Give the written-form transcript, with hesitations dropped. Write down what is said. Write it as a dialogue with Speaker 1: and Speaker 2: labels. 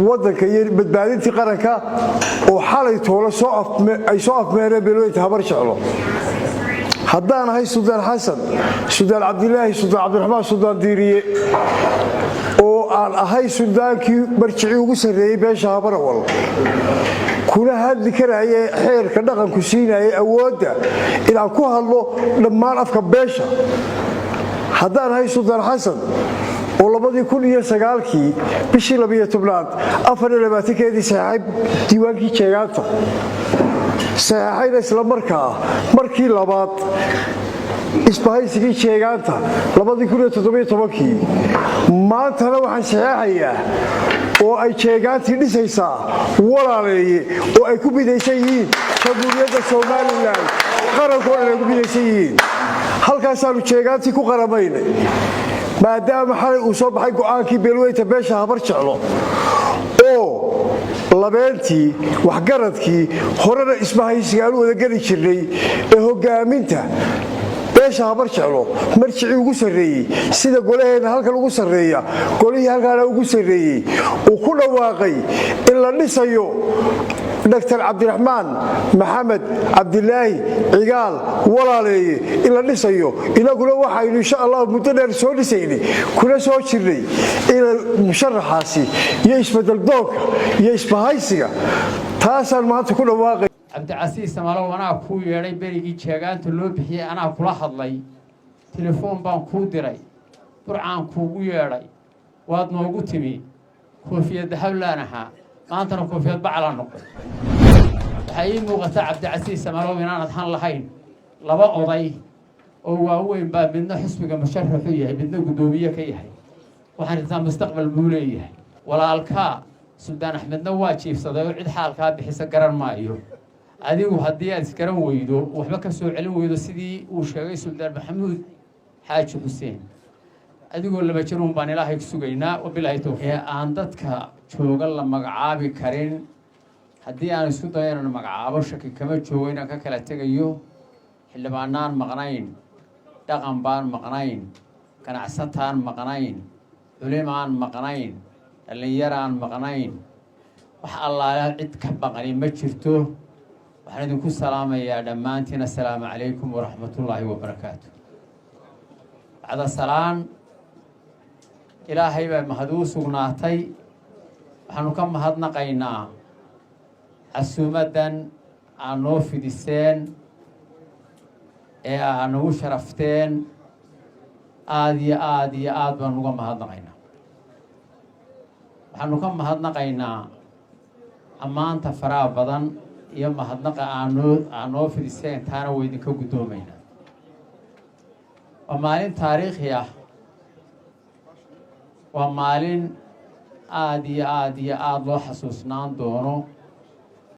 Speaker 1: Wadanka iyo badbaadintii qaranka oo xalay toole ay soo afmeereen beelweynta Habar Jeclo. Haddaan ahay Suldaan Xasan, Suldaan Cabdilaahi, Suldaan Cabdiraxmaan, Suldaan Diiriye, oo aan ahay suldaankii marjicii ugu sarreeyey beesha Habarawal, kuna hadli karaya xeerka dhaqanku siinayay awoodda inaan ku hadlo dhammaan afka beesha. Haddaan ahay Suldaan Xasan oo 2009-kii bishii 12aad 24-keedii saxeexay diiwaankii jeegaanta, saxeexayna isla markaa markii labaad isbahaysigii jeegaanta 2017-kii, maantana waxaan saxeexayaa oo ay jeegaantii dhisaysaa Walaaleeye oo ay ku midaysan yihiin Jamhuuriyadda Somaliland, qarankoo dhan ay ku midaysan yihiin. Halkaasaanu jeegaantii ku qaramaynay, maadaama xalay uu soo baxay go'aankii beelweynta beesha Habar Jeclo oo labeentii waxgaradkii horena isbahaysiga aanu wada geli jirnay ee hogaaminta beesha Habar Jeclo marjicii ugu sarreeyey, sida golaheenna halkan ugu sarreeya, golihii halkaana ugu sarreeyey, uu ku dhawaaqay in la dhisayo Dr Cabdiraxmaan Maxamed Cabdilaahi Cigaal Walaaleeye in la dhisayo. Inaguna waxaynu insha Allah muddo dheer soo dhisaynay, kuna soo jirnay in musharaxaasi iyo isbedeldoonka iyo isbahaysiga taasaan maanta ku dhawaaqay.
Speaker 2: Cabdicasiis Samalow, anaa kuu yeedhay berigii jeegaanta loo bixiyey, anaa kula hadlay, telefoon baan kuu diray, Burcaan kuugu yeedhay, waad noogu timi. Koofiyad dahablaan ahaa, maantana koofiyad baclaa noqday. Waxaa ii muuqata, Cabdicasiis Samalow, inaanad han lahayn. Laba oday oo waaweyn baa midna xisbiga musharaxu yahay, midna guddoomiye ka yahay. Waxaan ritaa mustaqbal buu leeyahay. Walaalkaa Suldaan Axmedna waa jiifsaday oo cid xaalkaa bixisa garan maayo. Adigu haddii aad isgaran weydo, waxba ka soo celin weydo, sidii uu sheegay Suldaan Maxamuud Xaaji Xuseen, adigoo laba jiruun baan Ilaahay ku sugaynaa. Wabilaahi towfiiq. Ee aan dadka jooga la magacaabi karin, haddii aan isku dayo inaan magacaabo, shaki kama joogo inaan ka kala tegayo. Xildhibaanaan maqnayn, dhaqan baan maqnayn, ganacsataan maqnayn, culimaan maqnayn, dhallinyaraan maqnayn, wax allaala cid ka maqani ma jirto. Waxaan idinku salaamayaa dhammaantiin, assalaamu calaykum waraxmatullaahi wabarakaatu. Bacda salaan, Ilaahay baa mahad uu sugnaatay. Waxaanu ka mahadnaqaynaa casuumaddan aad noo fidiseen ee aad nagu sharafteen. Aada iyo aada iyo aad baanu uga mahadnaqaynaa. Waxaanu ka mahadnaqaynaa ammaanta faraha badan iyo mahadnaqa aanoo fidiseen, taana way idinka guddoomaynaa. Waa maalin taariikhi ah, waa maalin aada iyo aada iyo aada loo xasuusnaan doono.